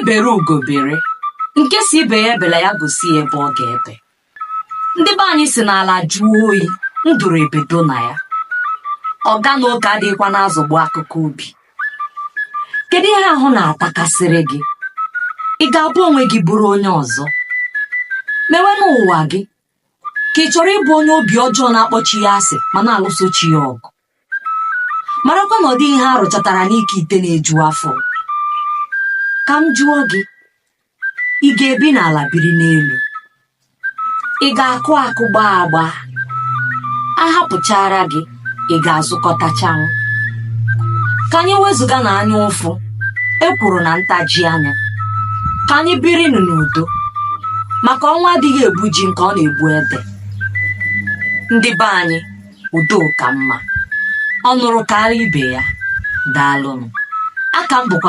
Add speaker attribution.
Speaker 1: bere ugo bere, nke sị ibe ya ebela ya gosi ya ebe ọ ga-ebe. Ndị be anyị sị na ala jụọ oyi, nduru ebedo na ya. Ọga na oke adịghịkwa na-azọgbu akụkụ ubi. Kedu ihe ahụ na-atakasịrị gị? Ị ga-abụ onwe gị bụrụ onye ọzọ? Mewenụ ụwa gị ka ị chọrọ ịbụ onye obi ọjọọ na-akpọ chi ya asị ma na-alụso chi ya ọgụ. Marakwa na ọ dịghị ihe a rụchatara n'ike ite na-eju afọ. Ka m jụọ gị, ị ga-ebi n'ala biri n'elu? Ị ga-akụ akụ gbaa agba? A hapụchara gị, ị ga-azụkọtachanwu? Ka anyị wezụga na anya ụfụ, ekworo na ntaji anya. Ka anyị birinụ n'udo, maka ọnwụ adịghị egbu ji nke ọ na-egbu ede. Ndị be anyị, udo ka mma. Ọ nụrụ karịa ibe ya. Daalụnụ. Aka m bụkwa